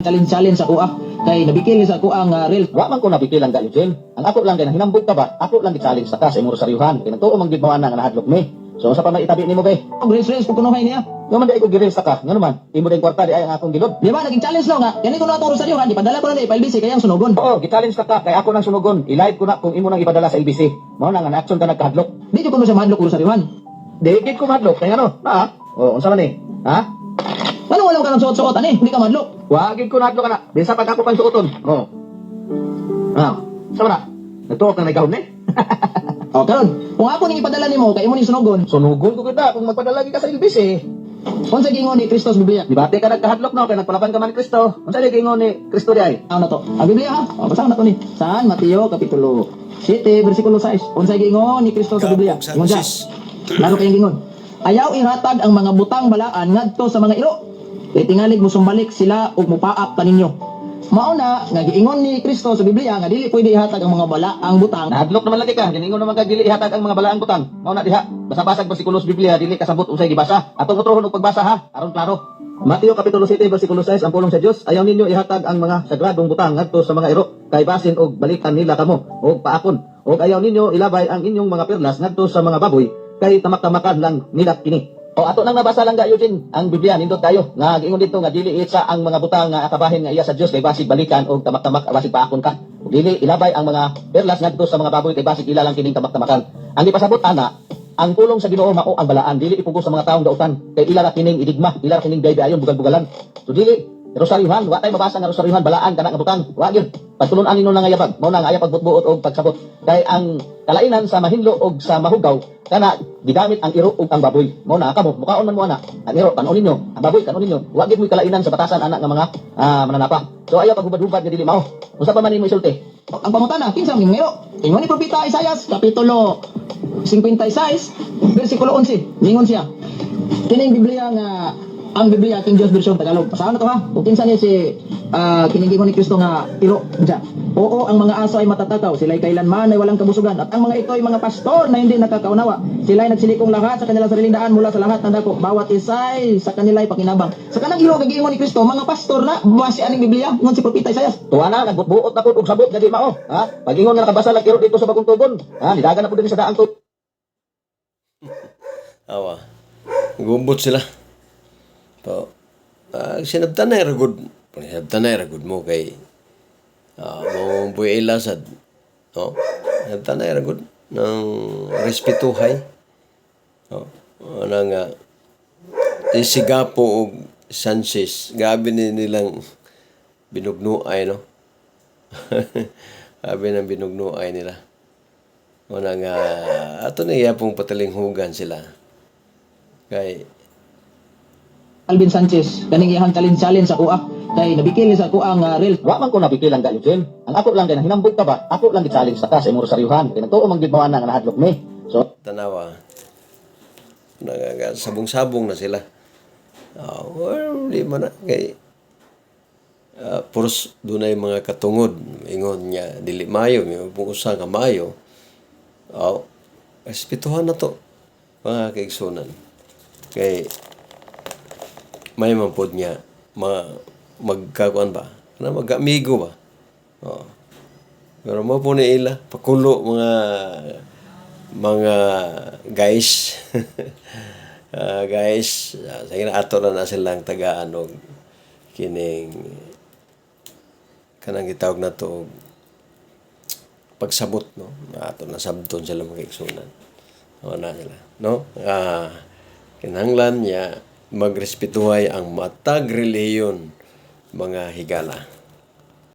Challenge-challenge sa kuha kay nabikil sa kuha nga real. Wa man ko nabikil lang Eugene. Ang ako lang kay nahinambog ka ba? Ako lang gi-challenge sa ka sa imong rosaryuhan. Kay nagtuo man gid mo ana nga nahadlok mi. So unsa pa may itabi nimo be? Og race race pug kunuhay niya. Nga man di ko gi-raise sa ka. Ngano man? Imo ding kwarta di ay ang akong gilod. Di ba naging challenge no nga kani kuno atong rosaryuhan, ipadala ko na di pa LBC kay ang sunugon. Oo, gi-challenge ta ka kay ako nang sunugon. I-live ko na kung imo nang ipadala sa LBC. Mao na nga na-action ka nagkahadlok. Di jud kuno siya mahadlok og rosaryuhan. Di gid ko mahadlok kay ngano? Na? Oh, unsa man ni? Ha? Ngano wala ka nang suot-suot ani, hindi ka mahadlok? Wa gid ko nahadlok ana. Bisa pag ako pang suoton. Oh. Ah, sa man na? Nagtuo ka na gahom ni? O karon, kung ako ning ipadala nimo kay imo ning sunugon, Sunugon ko kita kung magpadala gid ka sa LBC. Unsa gingon ni Kristo sa Biblia? Di ba ka nagkahadlok no kay nagpalaban ka man ni Kristo? Unsa di giingon ni Kristo di ay? Ano na to? Ang Biblia ha? O, basahan na to ni. San Mateo Kapitulo 7, versikulo 6. Unsa gingon ni Kristo sa Biblia? Gapong Ingon siya. Sanchez. Lalo kayong gingon. Ayaw ihatag ang mga butang balaan ngadto sa mga iro. Kay tingalig musumbalik sila ug mupaak kaninyo. Mao na nga giingon ni Kristo sa Biblia nga dili pwede ihatag ang mga balaang butang. Nahadlok naman lagi ka, giningon naman ka dili ihatag ang mga balaang butang. Mao na diha. Basa-basag bersikulo sa Biblia dili kasabot unsay gibasa. Atong utrohon og pagbasa ha, aron klaro. Mateo kapitulo 7 bersikulo 6, ang pulong sa Dios, ayaw ninyo ihatag ang mga sagradong butang ngadto sa mga iro kay basin og balikan nila kamo og paakon. Og ayaw ninyo ilabay ang inyong mga perlas ngadto sa mga baboy kay tamak-tamakan lang nila kini. O ato nang nabasa lang ga Eugene ang Biblia, nindot kayo nga giingon dito nga dili itsa ang mga butang nga akabahin nga iya sa Dios kay basig balikan og tamak-tamak, basig paakon ka. Ug dili ilabay ang mga perlas ngadto sa mga baboy kay basig ila lang kining tamak-tamakan. Ang gipasabot ana, ang pulong sa Ginoo mao ang balaan, dili ipugos sa mga taong dautan kay ila ra kining idigma, ila ra kining gaybayon bugal-bugalan. So dili rosaryuhan, wa tay mabasa nga rosaryuhan balaan kana nga butang. Wa gyud. Pagtulon-an nino na nga yabag, mao na nga ayaw pagbuot-buot og pagsabot. Kay ang kalainan sa mahinlo og sa mahugaw kana gigamit ang iro ug ang baboy. Mao na kamo mukaon man mo ana. Ang iro kanon ninyo, ang baboy kanon ninyo. Wa gyud mo'y kalainan sa batasan ana nga mga mananapa. So ayaw paghubad-hubad nga dili mao. Unsa pa man nimo isulti? Ang pangutana, kinsa ang iro? Ingon ni Propeta Isaias kapitulo 56 versikulo 11. Ningon siya. Kining Biblia nga ang Biblia King James Version Tagalog. Basahan na to ha. Kung kinsa niya si kining gingon ni Kristo nga iro siya. Oo, ang mga aso ay matatakaw, sila'y kailanman ay walang kabusugan. At ang mga ito ay mga pastor na hindi nakakaunawa. Sila ay nagsilikong lahat sa kanilang sariling daan mula sa lahat ng dako. Bawat isa'y sa kanila ay pakinabang. Sa kanang iro giingon ni Kristo, mga pastor na base aning Biblia, ingon si Propeta Isaias. Tuwa na nagbuot na pud og sabot nga di mao. Ha? Pagingon nga nakabasa lang iro dito sa bagong tugon. Ha, nidagan na pud dinhi sa daang tugon. Awa. Gumbot sila. To, sinabtanay ra gud. Sinabtanay ra gud mo kay mo buhay sad. No? Sinabtanay ra gud ng respetuhay. No? Ana nga sigapo og Sanchez. Gabi ni nilang binugnuay, no? Gabi ng binugnuay nila. Una nga, ato na iyapong patalinghugan sila. Kay, Alvin Sanchez kaning iyang challenge-challenge sa kuha kay nabikil sa kuha nga real. Wa man ko nabikil lang ga Eugene. Ang ako lang kay nahinambog ka ba? Ako lang gi-challenge sa ka sa imong rosaryuhan. Kay nagtuo man gid mo ana nga nahadlok mi. So tanawa, sabong-sabong na sila. Well, di man na. Kay, puros dunay mga katungod. Ingon niya, dili mayo, may usa nga mayo. Oh, respetuhan na to, mga kaigsunan. Kay, may man pod niya, magkakuan ba? Na mag-amigo ba? Oh. Pero mo po ni ila, pakulo mga guys. Guys, sige na ato na na silang tagaan og kining kanang gitawag na to og pagsabot, no? Ato na sabton sila, mga kaigsunan. O na sila, no? Kinahanglan niya magrespetuhay ang matag relihiyon, mga higala.